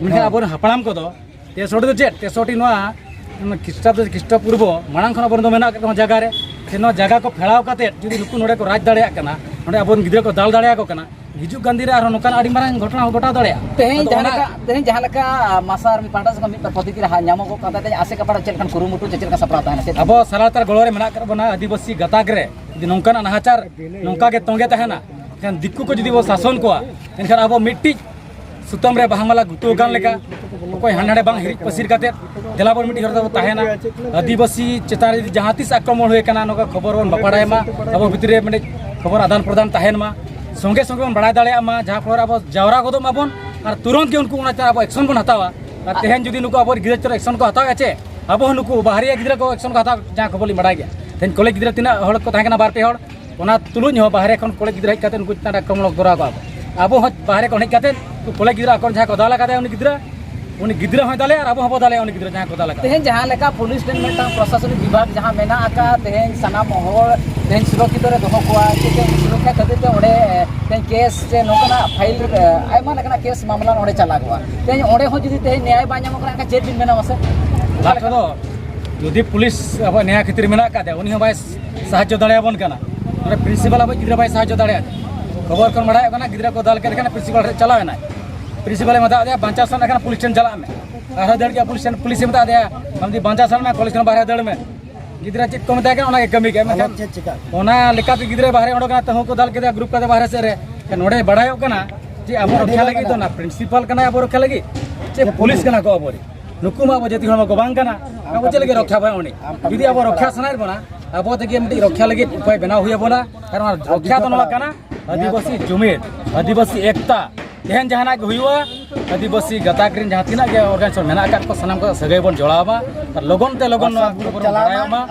ᱢᱮᱱᱠᱷᱟᱱ ᱦᱮᱸ᱾ ᱟᱵᱚᱨᱮᱱ ᱦᱟᱯᱲᱟᱢ ᱠᱚᱫᱚ ᱛᱮᱥᱚᱴᱴᱤ ᱫᱚ ᱪᱮᱫ? ᱛᱮᱥᱚᱴᱴᱤ ᱱᱚᱣᱟ, ᱱᱚᱣᱟ ᱠᱷᱨᱤᱥᱴᱟᱵᱫᱚ, ᱠᱷᱨᱤᱥᱴᱚ ᱯᱩᱨᱵᱚ ᱢᱟᱲᱟᱝ ᱠᱷᱚᱱ ᱟᱵᱚ ᱫᱚ ᱢᱮᱱᱟᱜ ᱟᱠᱟᱫ ᱱᱚᱣᱟ ᱡᱟᱭᱜᱟ ᱨᱮ᱾ ᱥᱮ ᱱᱚᱣᱟ ᱡᱟᱭᱜᱟ ᱠᱚ ᱯᱷᱮᱲᱟᱣ ᱠᱟᱛᱮᱫ ᱡᱩᱫᱤ ᱱᱩᱠᱩ ᱱᱚᱰᱮ ᱠᱚ ᱨᱟᱡᱽ ᱫᱟᱲᱮᱭᱟᱜ ᱠᱟᱱᱟ, ᱱᱚᱰᱮ ᱟᱵᱚᱨᱮᱱ ᱜᱤᱫᱽᱨᱟᱹ ᱠᱚ ᱫᱟᱞ ᱫᱟᱲᱮᱭᱟᱠᱚ ᱠᱟᱱᱟ, ᱦᱤᱡᱩᱜ ᱠᱟᱱ ᱫᱤᱱ ᱨᱮ ᱟᱨᱦᱚᱸ ᱱᱚᱝᱠᱟᱱ ᱟᱹᱰᱤ ᱢᱟᱨᱟᱝ ᱜᱷᱚᱴᱚᱱᱟ ᱦᱚᱸ ᱜᱷᱚᱴᱟᱣ ᱫᱟᱲᱮᱭᱟᱜᱼᱟ᱾ ᱛᱮᱦᱮᱧ ᱛᱟᱦᱚᱞᱮ ᱡᱟᱦᱟᱸ ᱚᱱᱟ ᱞᱮᱠᱟ, ᱛᱮᱦᱮᱧ ᱡᱟᱦᱟᱸ ᱞᱮᱠᱟ, ᱟ, ᱢᱟᱥᱟ ᱟᱨ ᱢᱤᱫ ᱯᱟᱦᱴᱟ ᱥᱮᱫ ᱠᱷᱚᱱ ᱢᱤᱫ ᱵᱟᱨ ᱯᱨᱚᱛᱤᱠᱨᱤᱭᱟ ᱦᱟᱸᱜ ᱧᱟᱢᱚᱜᱚᱜ ᱠᱟᱱ ᱛᱟᱦᱮᱸ, ᱛᱮᱦᱮᱧ ᱟᱥᱮᱠᱟ ᱯᱟᱦᱴᱟ ᱪᱮᱫ ᱞᱮᱠᱟᱱ ᱠᱩᱨᱩᱢᱩᱴᱩ ᱪᱮ ᱪᱮᱫ ᱞᱮᱠᱟ ᱥᱟᱯᱲᱟᱣ ᱛᱟᱦᱮᱱᱟ? ᱪᱮᱫ ᱟᱵᱚ ᱥᱟᱱᱛᱟᱲ ᱜᱚᱲᱚ ᱨᱮ ᱢᱮᱱᱟᱜ ᱟᱠᱟᱫ ᱵᱚᱱᱟ, ᱟᱹᱫᱤᱵᱟᱹᱥᱤ ᱜᱟᱛᱟᱠ ᱨᱮ ᱡᱩᱫᱤ ᱱᱚᱝᱠᱟᱱᱟᱜ ᱱᱟᱦᱟᱪᱟᱨ ᱱᱚᱝᱠᱟ ᱜᱮ ᱛᱚᱸᱜᱮ ᱛᱟᱦᱮᱱᱟ, ᱮᱱᱠᱷᱟᱱ ᱫᱤᱠᱩ ᱠᱚ ᱡᱩᱫᱤ ᱵᱚ ᱥᱟᱥᱚᱱ ᱠᱚᱣᱟ, ᱮᱱᱠᱷᱟᱱ ᱟᱵᱚ ᱢᱤᱫᱴᱤᱡ ᱥᱩᱛᱟᱹᱢ ᱨᱮ ᱵᱟᱦᱟ ᱢᱟᱞᱟ ᱜᱩᱛᱩ ᱟᱠᱟᱱ ᱞᱮᱠᱟ, ᱚᱠᱚᱭ ᱦᱟᱸᱰᱮ ᱱᱟᱰᱮ ᱵᱟᱝ ᱦᱤᱨᱤᱡ ᱯᱟᱹᱥᱤᱨ ᱠᱟᱛᱮᱫ ᱫᱮᱞᱟ ᱵᱚᱱ ᱢᱤᱫᱴᱤᱡ ᱦᱚᱲ ᱛᱮᱵᱚ ᱛᱟᱦᱮᱱᱟ᱾ ᱟᱹᱫᱤᱵᱟᱹᱥᱤ ᱪᱮᱛᱟᱱ ᱨᱮ ᱡᱩᱫᱤ ᱡᱟᱦᱟᱸ ᱛᱤᱥ ᱟᱠᱨᱚᱢᱚᱱ ᱦᱩᱭ ᱟᱠᱟᱱᱟ, ᱱᱚᱝᱠᱟ ᱠᱷᱚᱵᱚᱨ ᱵᱚᱱ ᱵᱟᱯᱟᱲᱟᱭ ᱢᱟ, ᱟᱵᱚ ᱵᱷᱤᱛᱨᱤ ᱨᱮ ᱢᱤᱫᱴᱤᱡ ᱠᱷᱚᱵᱚᱨ ᱟᱫᱟᱱ ᱯᱨᱚᱫᱟᱱ ᱛᱟᱦᱮᱱ ᱢᱟ, ᱥᱚᱸᱜᱮ ᱥᱚᱸᱜᱮ ᱵᱚᱱ ᱵᱟᱲᱟᱭ ᱫᱟᱲᱮᱭᱟᱜ ᱢᱟ, ᱡᱟᱦᱟᱸ ᱯᱷᱚᱞᱚ ᱨᱮ ᱟᱵᱚ ᱡᱟᱣᱨᱟ ᱜᱚᱫᱚᱜ ᱢᱟᱵᱚᱱ ᱟᱨ ᱛᱩᱨᱚᱱᱛ ᱜᱮ ᱩᱱᱠᱩ ᱚᱱᱟ ᱪᱮᱛᱟᱱ ᱟᱵᱚ ᱮᱠᱥᱚᱱ ᱵᱚᱱ ᱦᱟᱛᱟᱣᱟ᱾ ᱟᱨ ᱛᱮᱦᱮᱧ ᱡᱩᱫᱤ ᱱᱩᱠᱩ ᱟᱵᱚ ᱜᱤᱫᱽᱨᱟᱹ ᱪᱮᱛᱟᱱ ᱨᱮ ᱮᱠᱥᱚᱱ ᱠᱚ ᱦᱟᱛᱟᱣᱮᱫᱼᱟ ᱪᱮ, ᱟᱵᱚ ᱦᱚᱸ ᱱᱩᱠᱩ ᱵᱟᱦᱨᱮ ᱜᱤᱫᱽᱨᱟᱹ ᱠᱚ ᱮᱠᱥᱚᱱ ᱠᱚ ᱦᱟᱛᱟᱣ, ᱡᱟᱦᱟᱸ ᱠᱷᱚᱵᱚᱨ ᱞᱤᱧ ᱵᱟᱲᱟᱭ ᱜᱮᱭᱟ᱾ ᱛᱮᱦᱮᱧ ᱠᱚᱞᱮᱡᱽ ᱜᱤᱫᱽᱨᱟᱹ ᱛᱤᱱᱟᱹᱜ ᱦᱚᱲ ᱠᱚ ᱛᱟᱦᱮᱸ ᱠᱟᱱᱟ, ᱵᱟᱨ ᱯᱮ ᱦᱚᱲ, ᱚᱱᱟ ᱛᱩᱞᱩᱡ ᱦᱚᱸ ᱵᱟᱦᱨᱮ ᱠᱷᱚᱱ ᱠᱚᱞᱮᱡᱽ ᱜᱤᱫᱽᱨᱟᱹ ᱦᱮᱡ ᱠᱟᱛᱮ ᱩᱱᱠᱩ ᱪᱮᱛᱟᱱ ᱨᱮ ᱟᱠᱨᱚᱢᱚᱱ ᱠᱚ ᱠᱚᱨᱟᱣ ᱠᱟᱜᱼᱟ᱾ ᱟᱵᱚ ᱦᱚᱸ ᱵᱟᱦᱨᱮ ᱠᱷᱚᱱ ᱦᱮᱡ ᱠᱟᱛᱮ ᱩᱱᱠᱩ ᱠᱚᱞᱮᱡᱽ ᱜᱤᱫᱽᱨᱟᱹ ᱟᱠᱚ ᱡᱟᱦᱟᱸ ᱠᱚ ᱫᱟᱞ ᱟᱠᱟᱫᱮᱭᱟ ᱩᱱᱤ ᱜᱤᱫᱽᱨᱟᱹ, ᱩᱱᱤ ᱜᱤᱫᱽᱨᱟᱹ ᱦᱚᱸᱭ ᱫᱟᱞᱮᱭᱟ ᱟᱨ ᱟᱵᱚ ᱦᱚᱸᱵᱚ ᱫᱟᱞᱮᱭᱟ ᱩᱱᱤ ᱜᱤᱫᱽᱨᱟᱹ ᱡᱟᱦᱟᱸᱭ ᱠᱚ ᱫᱟᱞ ᱟᱠᱟᱫᱮᱭᱟ᱾ ᱛᱮᱦᱮᱧ ᱡᱟᱦᱟᱸ ᱞᱮᱠᱟ ᱯᱩᱞᱤᱥ ᱴᱷᱮᱱ ᱢᱤᱫᱴᱟᱝ ᱯᱨᱚᱥᱟᱥᱚᱱᱤᱠ ᱵᱤᱵᱷᱟᱜᱽ ᱡᱟᱦᱟᱸ ᱢᱮᱱᱟᱜ ᱟᱠᱟᱫ, ᱛᱮᱦᱮᱧ ᱥᱟᱱᱟᱢ ᱦᱚᱲ ᱛᱮᱦᱮᱧ ᱥᱩᱨᱚᱠᱠᱷᱤᱛ ᱨᱮ ᱫᱚᱦᱚ ᱠᱚᱣᱟ, ᱪᱮᱫ ᱛᱮ ᱥᱩᱨᱚᱠᱠᱷᱟ ᱠᱷᱟᱹᱛᱤᱨ ᱛᱮ ᱚᱸᱰᱮ ᱛᱮᱦᱮᱧ ᱠᱮᱥ ᱥᱮ ᱱᱚᱝᱠᱟᱱᱟᱜ ᱯᱷᱟᱭᱤᱞ, ᱟᱭᱢᱟ ᱞᱮᱠᱟᱱᱟᱜ ᱠᱮᱥ ᱢᱟᱢᱞᱟ ᱱᱚᱸᱰᱮ ᱪᱟᱞᱟᱜᱚᱜᱼᱟ᱾ ᱛᱮᱦᱮᱧ ᱚᱸᱰᱮ ᱦᱚᱸ ᱡᱩᱫᱤ ᱛᱮᱦᱮᱧ ᱱᱮᱭᱟᱭ ᱵᱟᱭ ᱧᱟᱢᱚᱜ ᱠᱟᱱᱟ, ᱮᱱᱠᱷᱟᱱ ᱪᱮᱫ ᱵᱤᱱ ᱢᱮᱱᱟ ᱢᱟᱥᱮ? ᱞᱟᱦᱟ ᱛᱮᱫᱚ ᱡᱩᱫᱤ ᱯᱩᱞᱤᱥ ᱟᱵᱚ ᱱᱮᱭᱟ ᱠᱷᱟᱹᱛᱤᱨ ᱢᱮᱱᱟᱜ ᱟᱠᱟᱫ ᱛᱟᱭᱟ, ᱩᱱᱤ ᱦᱚᱸ ᱵᱟᱭ ᱥᱟᱦᱟᱡᱽᱡᱚ ᱫᱟᱲᱮᱭᱟᱵᱚᱱ ᱠᱟᱱᱟ᱾ ᱱᱚᱰᱮ ᱯᱨᱤᱱᱥᱤᱯᱟᱞ ᱟᱵᱚ ᱜᱤᱫᱽᱨᱟᱹ ᱵᱟᱭ ᱥᱟᱦᱟᱡᱽᱡᱚ ᱫᱟᱲᱮᱭᱟᱜ, ᱠᱷᱚᱵᱚᱨ ᱠᱷᱚᱱ ᱵᱟᱲᱟᱭᱚᱜ ᱠᱟᱱᱟ ᱜᱤᱫᱽᱨᱟᱹ ᱠᱚ ᱫᱟᱞ ᱠᱮᱫ ᱠᱷᱟᱱ ᱯᱨᱤᱱᱥᱤᱯᱟᱞ ᱴᱷᱮᱱ ᱪᱟᱞᱟᱣ ᱮᱱᱟᱭ᱾ ᱯᱨᱤᱱᱥᱤᱯᱟᱞᱮ ᱢᱮᱛᱟᱫ ᱫᱮᱭᱟ, "ᱵᱟᱧᱪᱟᱣ ᱥᱟᱱ ᱠᱷᱟᱱ ᱯᱩᱞᱤᱥ ᱴᱷᱮᱱ ᱪᱟᱞᱟᱜ ᱢᱮ᱾" ᱟᱨᱦᱚᱸ ᱫᱟᱹᱲ ᱠᱮᱫᱟ ᱯᱩᱞᱤᱥ ᱴᱷᱮᱱ, ᱯᱩᱞᱤᱥᱮ ᱢᱮᱛᱟᱫ ᱫᱮᱭᱟ, "ᱟᱢ ᱡᱩᱫᱤ ᱵᱟᱧᱪᱟᱣ ᱥᱟᱱ ᱢᱮ, ᱠᱚᱞᱮᱡᱽ ᱠᱷᱚᱱ ᱵᱟᱦᱨᱮ ᱫᱟᱹᱲ ᱢᱮ᱾" ᱜᱤᱫᱽᱨᱟᱹ ᱪᱮᱫ ᱠᱚ ᱢᱮᱛᱟᱭ ᱠᱟᱱᱟ ᱚᱱᱟᱜᱮ ᱠᱟᱹᱢᱤ ᱠᱮᱫ᱾ ᱢᱮᱱᱠᱷᱟᱱ ᱪᱮᱫ ᱪᱤᱠᱟ? ᱚᱱᱟ ᱞᱮᱠᱟᱛᱮ ᱜᱤᱫᱽᱨᱟᱹ ᱵᱟᱦᱨᱮ ᱚᱰᱚᱠ ᱮᱱᱟ, ᱛᱟᱹᱦᱩ ᱠᱚ ᱫᱟᱞ ᱠᱮᱫᱟ ᱜᱨᱩᱯ ᱠᱟᱛᱮ ᱵᱟᱦᱨᱮ ᱥᱮᱫ ᱨᱮ᱾ ᱱᱚᱰᱮ ᱵᱟᱲᱟᱭᱚᱜ ᱠᱟᱱᱟ ᱡᱮ ᱟᱵᱚ ᱨᱚᱠᱷᱟ ᱞᱟᱹᱜᱤᱫ ᱫᱚ ᱚᱱᱟ ᱯᱨᱤᱱᱥᱤᱯᱟᱞ ᱠᱟᱱᱟᱭ ᱟᱵᱚ ᱨᱚᱠᱷᱟ ᱞᱟᱹᱜᱤᱫ, ᱪᱮ ᱯᱩᱞᱤᱥ ᱠᱟᱱᱟ ᱠᱚ ᱟᱵᱚᱨᱮᱱ? ᱱᱩᱠᱩ ᱢᱟ ᱟᱵᱚ ᱡᱟᱹᱛᱤ ᱦᱚᱲ ᱢᱟ ᱠᱚ ᱵᱟᱝ ᱠᱟᱱᱟ᱾ ᱟᱵᱚ ᱪᱮᱫ ᱞᱟᱹᱜᱤᱫ ᱨᱚᱠᱷᱟ ᱵᱚᱱᱟ ᱩᱱᱤ? ᱡᱩᱫᱤ ᱟᱵᱚ ᱨᱚᱠᱷᱟ ᱥᱟᱱᱟᱭᱮᱫ ᱵᱚᱱᱟ, ᱟᱵᱚ ᱛᱮᱜᱮ ᱢᱤᱫᱴᱤᱡ ᱨᱚᱠᱷᱟ ᱞᱟᱹᱜᱤᱫ ᱩᱯᱟᱭ ᱵᱮᱱᱟᱣ ᱦᱩᱭ ᱟᱵᱚᱱᱟ᱾ ᱠᱟᱨᱚᱱ ᱨᱚᱠᱷᱟ ᱫᱚ ᱱᱚᱣᱟ ᱠᱟᱱᱟ, ᱟᱹᱫᱤᱵᱟᱹᱥᱤ ᱡᱩᱢᱤᱫ, ᱟᱹᱫᱤᱵᱟᱹᱥᱤ ᱮᱠᱛᱟ᱾ ᱛᱮᱦᱮᱧ ᱡᱟᱦᱟᱱᱟᱜ ᱜᱮ ᱦᱩᱭᱩᱜᱼᱟ, ᱟᱹᱫᱤᱵᱟᱹᱥᱤ ᱜᱟᱛᱟᱠ ᱨᱮᱱ ᱡᱟᱦᱟᱸ ᱛᱤᱱᱟᱹᱜ ᱜᱮ ᱚᱨᱜᱟᱱᱟᱭᱡᱮᱥᱚᱱ ᱢᱮᱱᱟᱜ ᱟᱠᱟᱫ ᱠᱚ, ᱥᱟᱱᱟᱢ ᱠᱚ ᱥᱟᱹᱜᱟᱹᱭ ᱵᱚᱱ ᱡᱚᱲᱟᱣ ᱢᱟ ᱟᱨ ᱞᱚᱜᱚᱱ ᱛᱮ ᱞᱚᱜᱚᱱ ᱱᱚᱣᱟ ᱠᱷᱚᱵᱚᱨ ᱵᱚᱱ ᱵᱟᱲᱟᱭᱚᱜ ᱢᱟ,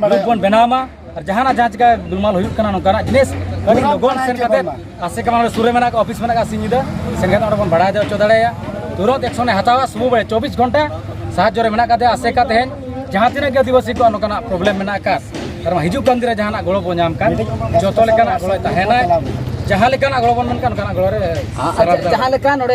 ᱜᱨᱩᱯ ᱵᱚᱱ ᱵᱮᱱᱟᱣ ᱢᱟ᱾ ᱟᱨ ᱡᱟᱦᱟᱱᱟᱜ ᱡᱟᱦᱟᱸ ᱪᱤᱠᱟ ᱜᱩᱞᱢᱟᱞ ᱦᱩᱭᱩᱜ ᱠᱟᱱᱟ ᱱᱚᱝᱠᱟᱱᱟᱜ ᱡᱤᱱᱤᱥ, ᱟᱹᱰᱤ ᱞᱚᱜᱚᱱ ᱥᱮᱱ ᱠᱟᱛᱮ ᱟᱥᱮᱠᱟ ᱢᱟᱱᱮ ᱥᱩᱨ ᱨᱮ ᱢᱮᱱᱟᱜ ᱠᱚ, ᱚᱯᱷᱤᱥ ᱢᱮᱱᱟᱜ ᱠᱚ, ᱥᱤᱧ ᱧᱤᱫᱟᱹ ᱥᱮᱱ ᱠᱟᱛᱮ ᱚᱸᱰᱮ ᱵᱚᱱ ᱵᱟᱲᱟᱭ ᱦᱚᱪᱚ ᱫᱟᱲᱮᱭᱟᱜᱼᱟ᱾ ᱛᱩᱨᱟᱹᱛ ᱮᱠᱥᱚᱱ ᱮ ᱦᱟᱛᱟᱣᱟ, ᱥᱚᱢᱚᱭ ᱪᱚᱵᱵᱤᱥ ᱜᱷᱚᱱᱴᱟ ᱥᱟᱦᱟᱡᱽᱡᱚ ᱨᱮ ᱢᱮᱱᱟᱜ ᱟᱠᱟᱫᱮᱭᱟ᱾ ᱟᱥᱮᱠᱟ ᱛᱮᱦᱮᱧ ᱡᱟᱦᱟᱸ ᱛᱤᱱᱟᱹᱜ ᱜᱮ ᱟᱹᱫᱤᱵᱟᱹᱥᱤ ᱠᱚᱣᱟᱜ ᱱᱚᱝᱠᱟᱱᱟᱜ ᱯᱨᱚᱵᱞᱮᱢ ᱢᱮᱱᱟᱜ ᱟᱠᱟᱫ, ᱟᱨ ᱦᱤᱡᱩᱜ ᱠᱟᱱ ᱫᱤᱱ ᱨᱮ ᱡᱟᱦᱟᱱᱟᱜ ᱜᱚᱲᱚ ᱵᱚᱱ ᱧᱟᱢ ᱠᱷᱟᱱ ᱡᱚᱛᱚ ᱞᱮᱠᱟᱱᱟᱜ ᱜᱚᱲᱚᱭ ᱛᱟᱦᱮᱱᱟᱭ᱾ ᱡᱟᱦᱟᱸ ᱞᱮᱠᱟᱱᱟᱜ ᱜᱚᱲᱚ ᱵᱚᱱ ᱢᱮᱱ ᱠᱷᱟᱱ ᱚᱱᱠᱟᱱᱟᱜ ᱜᱚᱲᱚ ᱨᱮ ᱟᱪᱪᱷᱟ, ᱥᱟᱨᱟᱣ ᱡᱟᱦᱟᱸ ᱞᱮᱠᱟ ᱱᱚᱰᱮ